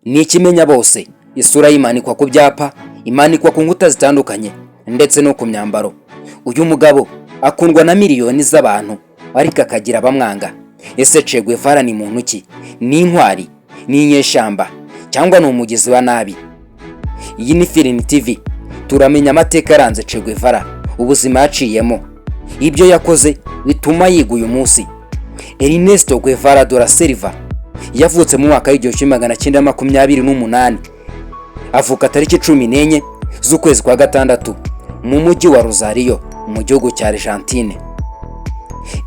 Ni ikimenya bose, isura yimanikwa ku byapa, imanikwa ku nkuta zitandukanye ndetse no ku myambaro. Uyu mugabo akundwa na miliyoni z'abantu, ariko akagira abamwanga. Ese Che Guevara ni muntu ki? Ni intwari, ni inyeshyamba, cyangwa ni umugizi wa nabi? Iyi ni Firin TV. Turamenya amateka yaranze Che Guevara, ubuzima yaciyemo, ibyo yakoze bituma yiga uyu munsi. Ernesto Guevara de la Selva yavutse mu mwaka w'1928, avuka tariki 14 z'ukwezi kwa gatandatu mu mujyi wa Rosario mu gihugu cya Argentine.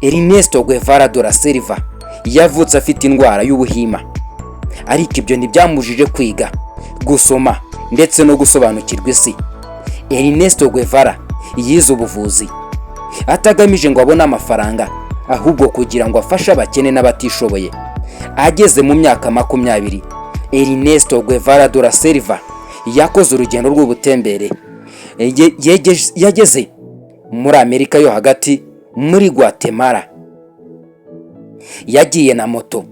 Ernesto Guevara de la Selva yavutse afite indwara y'ubuhima, ariko ibyo ntibyamubujije kwiga, gusoma ndetse no gusobanukirwa isi. Ernesto Guevara yize ubuvuzi atagamije ngo abone amafaranga, ahubwo kugira ngo afashe abakene n'abatishoboye. Ageze mu myaka 20, Ernesto Guevara de la Selva yakoze urugendo rw'ubutembere. Yageze muri Amerika yo Hagati, muri Guatemala. Yagiye na moto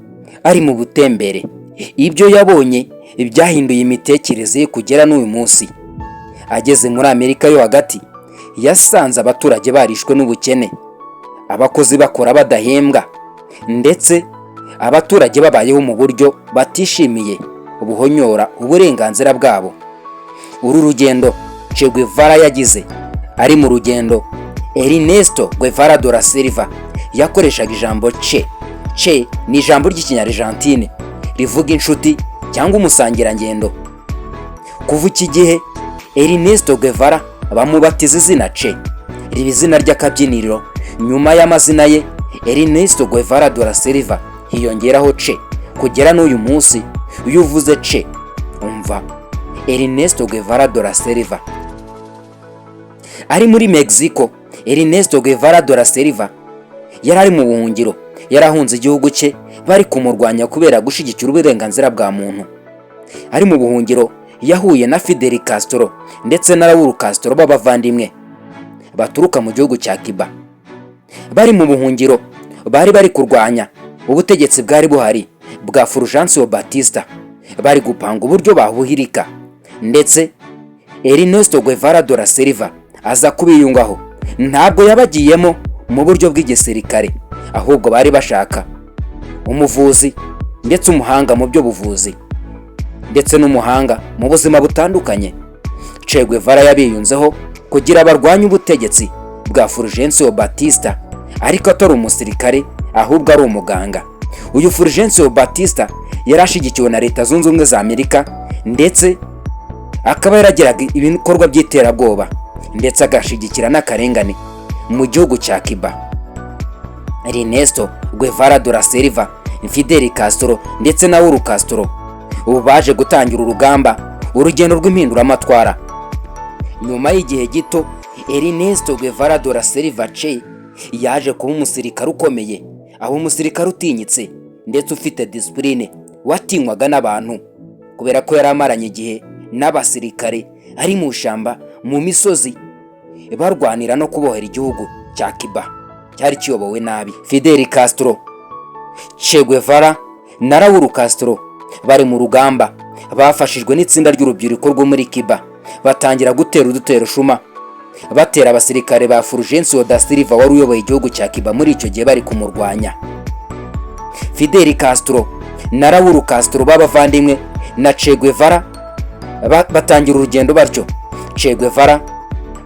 ari mu butembere. Ibyo yabonye byahinduye imitekerereze ye kugera n'uyu munsi. Ageze muri Amerika yo Hagati, yasanze abaturage barishwe n'ubukene, abakozi bakora badahembwa, ndetse abaturage babayeho mu buryo batishimiye buhonyora uburenganzira bwabo. Uru rugendo Che Guevara yagize, ari mu rugendo, Ernesto Guevara de la Selva yakoreshaga ijambo "Che". "Che" ni ijambo ry'Ikinyargentine rivuga inshuti cyangwa umusangirangendo. Kuva iki gihe, Ernesto Guevara bamubatiza izina Che, riba izina ry'akabyiniriro. Nyuma y'amazina ye Ernesto Guevara de la Selva hiyongeraho Che. Kugera n'uyu munsi, iyo uvuze Che umva Ernesto Guevara de la Selva. Ari muri Mexico, Ernesto Guevara de la Selva yari ari mu buhungiro, yarahunze igihugu cye bari kumurwanya kubera gushyigikira uburenganzira bwa muntu. Ari mu buhungiro yahuye na Fidel Castro ndetse na Raul Castro b'abavandimwe baturuka mu gihugu cya Cuba. Bari mu buhungiro bari bari kurwanya ubutegetsi bwari buhari bwa Fulgencio Batista, bari gupanga uburyo babuhirika, ndetse Ernesto Guevara de la Selva aza kubiyungaho. Ntabwo yabagiyemo mu buryo bw'igisirikare, ahubwo bari bashaka umuvuzi ndetse umuhanga mu by'ubuvuzi ndetse n'umuhanga mu buzima butandukanye. Che Guevara yabiyunzeho kugira barwanye ubutegetsi bwa Fulgencio Batista, ariko atari umusirikare, ahubwo ari umuganga. Uyu Fulgencio Batista yari ashyigikiwe na Leta Zunze Ubumwe za Amerika, ndetse akaba yaragiraga ibikorwa by'iterabwoba, ndetse agashyigikira n'akarengane mu gihugu cya Cuba. Ernesto Guevara de la Selva, Fidel Castro ndetse na Raul Castro ubu baje gutangira urugamba, urugendo rw'impinduramatwara. Nyuma y'igihe gito, Ernesto Guevara de la Selva Che yaje kuba umusirikare ukomeye, aho umusirikare utinyitse ndetse ufite discipline, watinywaga n'abantu kubera ko yari amaranye igihe n'abasirikare ari mu ishyamba, mu misozi, barwanira no kubohera igihugu cya Cuba cyari kiyobowe nabi. Fidel Castro, Che Guevara na Raul Castro bari mu rugamba, bafashijwe n'itsinda ry'urubyiruko rwo muri Cuba, batangira gutera udutero shuma, batera abasirikare ba Fulgencio da Silva wari uyoboye igihugu cya Cuba muri icyo gihe, bari kumurwanya. Fidel Castro na Raul Castro b'abavandimwe na Che Guevara batangira urugendo batyo. Che Guevara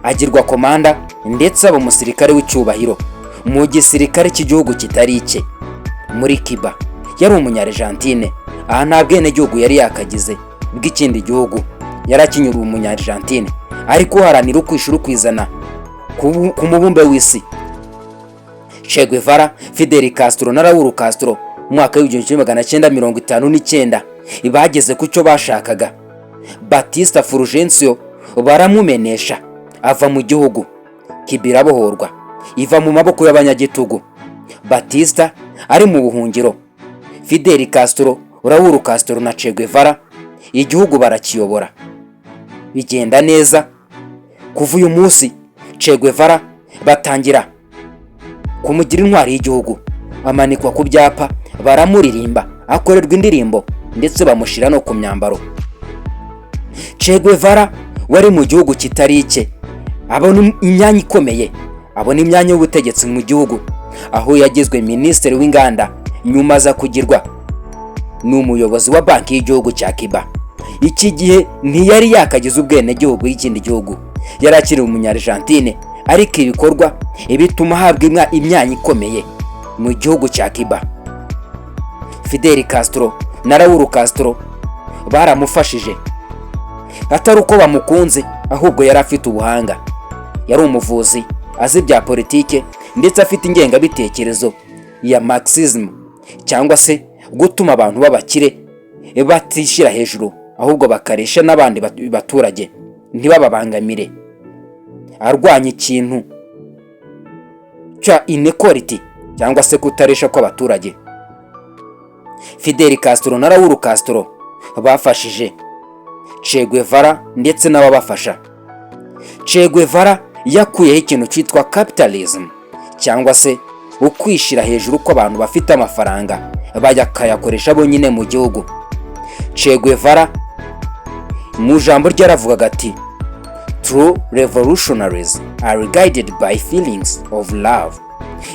agirwa komanda, ndetse aba umusirikare w'icyubahiro mu gisirikare cy'igihugu kitari icye muri Cuba. Yari Umunyargentine. Aha nta bwenegihugu yari yakagize bw'ikindi gihugu, yari akinyuriye Umunyargentine, ariko uharanira ukwishyura ukwizana ku mubumbe w'isi. Che Guevara, Fidel Castro na Raul Castro mu mwaka w'1959 bageze ku cyo bashakaga. Batista Fulgencio baramumenesha, ava mu gihugu. Cuba irabohorwa, iva mu maboko y'abanyagitugu. Batista ari mu buhungiro, Fidel Castro, Raul Castro na Che Guevara igihugu barakiyobora, bigenda neza. Kuva uyu munsi, Che Guevara batangira kumugira intwari y'igihugu, amanikwa ku byapa, baramuririmba, akorerwa indirimbo. ndetse bamushyira no ku myambaro. Che Guevara wari mu gihugu kitari icye abona imyanya ikomeye, abona imyanya y'ubutegetsi mu gihugu, aho yagizwe minisitiri w'inganda, nyuma aza kugirwa ni umuyobozi wa banki y'igihugu cya Cuba. Iki gihe ntiyari yakagize ubwenegihugu y'ikindi gihugu, yari akiri umunyargentine, ariko ibikorwa bituma ahabwa imyanya ikomeye mu gihugu cya Cuba. Fidel Castro na Raul Castro baramufashije, atari uko bamukunze, ahubwo yari afite ubuhanga, yari umuvuzi, azi ibya politike, ndetse afite ingengabitekerezo ya Marxism, cyangwa se gutuma abantu b'abakire batishyira hejuru, ahubwo bakaresha n'abandi baturage, ntibababangamire, arwanya ikintu cya inequality cyangwa se kutaresha kw'abaturage. Fidel Castro na Raul Castro bafashije Che Guevara ndetse n'ababafasha. Che Guevara yakuyeho ikintu cyitwa capitalism, cyangwa se ukwishyira hejuru kw'abantu bafite amafaranga bakayakoresha bonyine mu gihugu. Che Guevara mu ijambo rye yaravugaga ati: "True revolutionaries are guided by feelings of love",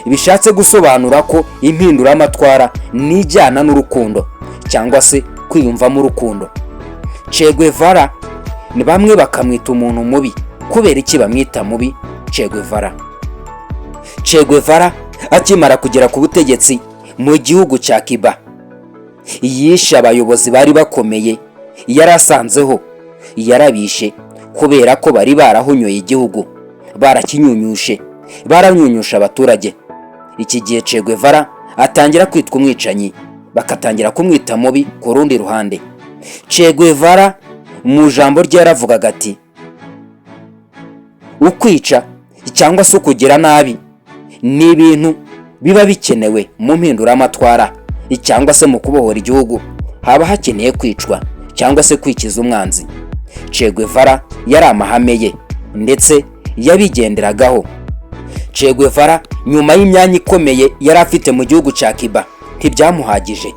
bishatse gusobanura ko impinduramatwara nijyana n'urukundo cyangwa se kwiyumvamo urukundo. Che Guevara ni bamwe bakamwita umuntu mubi. Kubera iki bamwita mubi Che Guevara? Che Guevara akimara kugera ku butegetsi mu gihugu cya Cuba, yishe abayobozi bari bakomeye yari asanzeho. Yarabishe kubera ko bari barahonyoye igihugu, barakinyunyushe, baranyunyusha abaturage. Iki gihe Che Guevara atangira kwitwa umwicanyi, bakatangira kumwita mubi. Ku rundi ruhande, Che Guevara mu ijambo rye yaravugaga ati: "Ukwica cyangwa se ukugira nabi ni ibintu biba bikenewe mu mpinduramatwara cyangwa se mu kubohora igihugu, haba hakeneye kwicwa cyangwa se kwikiza umwanzi." Che Guevara yari amahame ye ndetse yabigenderagaho. Che Guevara nyuma y'imyanya ikomeye yari afite mu gihugu cya Cuba ntibyamuhagije,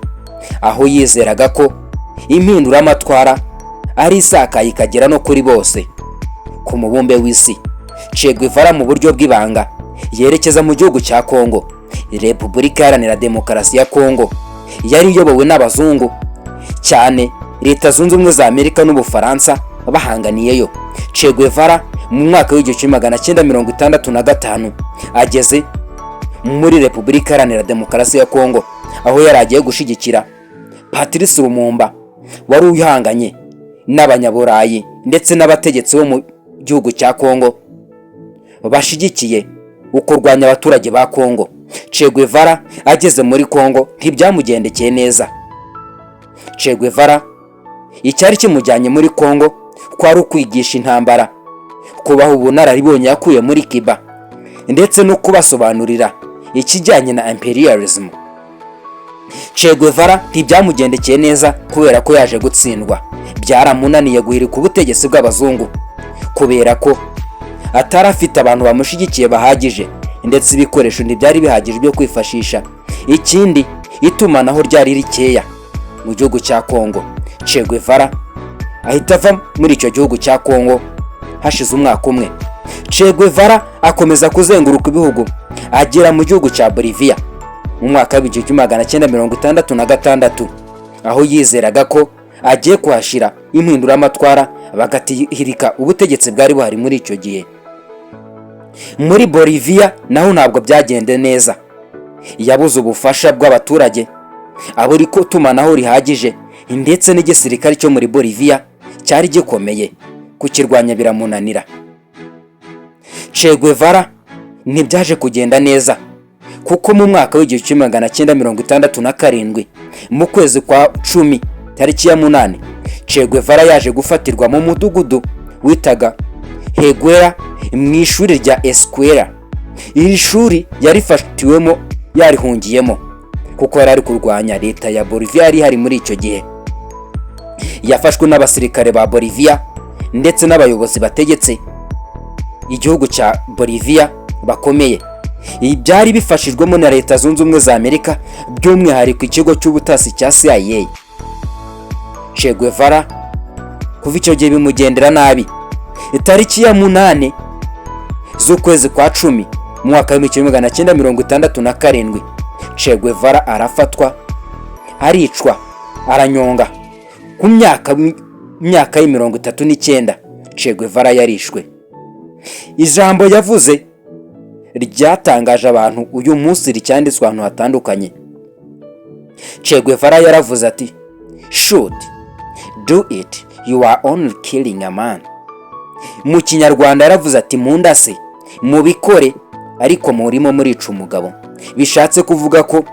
aho yizeraga ko impinduramatwara ari isakaye ikagera no kuri bose ku mubumbe w'isi. Che Guevara mu buryo bw'ibanga yerekeza mu gihugu cya Kongo, Repubulika Iharanira Demokarasi ya Kongo yari iyobowe n'abazungu cyane, Leta Zunze Ubumwe za Amerika n'Ubufaransa bahanganiyeyo. Che Guevara mu mwaka w'1965 ageze muri Repubulika Iharanira Demokarasi ya Kongo, aho yari agiye gushyigikira Patrice Lumumba wari uhanganye n'abanyaburayi ndetse n'abategetsi bo mu gihugu cya Kongo bashyigikiye ukurwanya abaturage ba Kongo. Che Guevara ageze muri Kongo ntibyamugendekeye neza. Che Guevara icyari kimujyanye muri Kongo kwari ukwigisha intambara, kubaha ubunararibonye yakuye muri Cuba, ndetse no kubasobanurira ikijyanye na imperialism. Che Guevara ntibyamugendekeye neza kubera ko yaje gutsindwa. Byaramunaniye guhirika ubutegetsi bw'abazungu kubera ko atari afite abantu bamushyigikiye bahagije, ndetse ibikoresho ntibyari bihagije byo kwifashisha. Ikindi, itumanaho ryari rikeya mu gihugu cya Kongo. Che Guevara ahita ava muri icyo gihugu cya Kongo. Hashize umwaka umwe, Che Guevara akomeza kuzenguruka ibihugu, agera mu gihugu cya Bolivia mu mwaka w'1966, aho yizeraga ko agiye kuhashyira impinduramatwara, bagatihirika ubutegetsi bwari buhari muri icyo gihe. Muri Bolivia naho ntabwo byagende neza, yabuze ubufasha bw'abaturage, abura itumanaho rihagije, ndetse n'igisirikare cyo muri Bolivia cyari gikomeye, kukirwanya biramunanira. Che Guevara ntibyaje kugenda neza, kuko mu mwaka w'1967, mu kwezi kwa 10, tariki ya 8, Che Guevara yaje gufatirwa mu mudugudu witaga Higuera, mu ishuri rya Escuela. Iri shuri yarifatiwemo, yarihungiyemo kuko yari ari kurwanya leta ya Bolivia yari ihari muri icyo gihe. Yafashwe n'abasirikare ba Bolivia ndetse n'abayobozi bategetse igihugu cya Bolivia bakomeye. Ibi byari bifashijwemo na Leta Zunze Ubumwe za Amerika, by'umwihariko ikigo cy'ubutasi cya CIA. Che Guevara kuva icyo gihe bimugendera nabi. Itariki ya 8 z'ukwezi kwa 10 mu mwaka w'1967, Che Guevara arafatwa, aricwa, aranyonga. Ku myaka y'39 Che Guevara yarishwe. Ijambo yavuze ryatangaje abantu, uyu munsi ricyanditswe ahantu hatandukanye. Che Guevara yaravuze ati: "Shoot, do it, you are only killing a man." Mu Kinyarwanda yaravuze ati: "Mundase, mubikore, ariko murimo murica umugabo." Bishatse kuvuga ko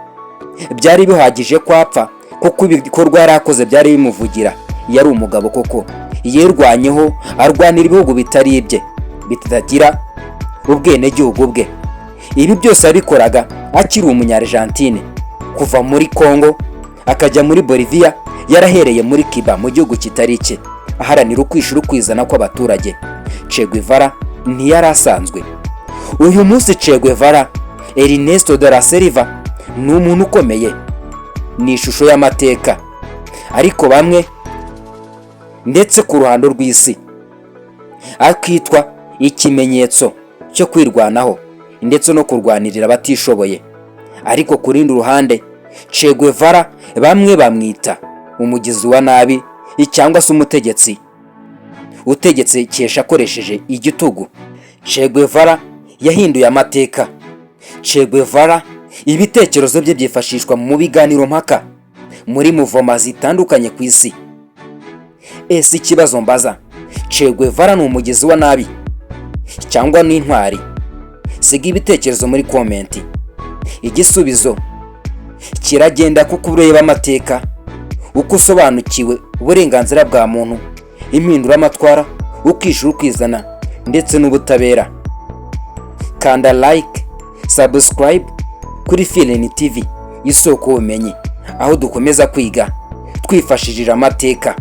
byari bihagije ko apfa, kuko ibikorwa yari akoze byari bimuvugira. Yari umugabo koko, yirwanyeho, arwanira ibihugu bitari ibye, bitagira ubwenegihugu bwe. Ibi byose yabikoraga akiri Umunyargentine. Kuva muri Congo akajya muri Bolivia, yarahereye muri Cuba, mu gihugu kitari icye, aharanira ukwishyira ukwizana kw'abaturage. Che Guevara ntiyari asanzwe. Uyu munsi Che Guevara, Ernesto de la Selva, ni umuntu ukomeye, ni ishusho y'amateka, ariko bamwe ndetse ku ruhando rw'isi akitwa ikimenyetso cyo kwirwanaho ndetse no kurwanirira abatishoboye. Ariko ku rundi ruhande, Che Guevara bamwe bamwita umugizi wa nabi cyangwa se umutegetsi utegetse kesha akoresheje igitugu. Che Guevara yahinduye amateka. Che Guevara, ibitekerezo bye byifashishwa mu biganiro mpaka, muri mouvement zitandukanye ku isi. Ese ikibazo mbaza, Che Guevara ni umugizi wa nabi cyangwa ni intwari? Siga ibitekerezo muri comment. Igisubizo kiragenda kuko ureba amateka, uko usobanukiwe uburenganzira bwa muntu, impinduramatwara, ukishyura ukizana ndetse n'ubutabera. Kanda like, subscribe kuri Fileni TV, isoko y'ubumenyi, aho dukomeza kwiga twifashishije amateka.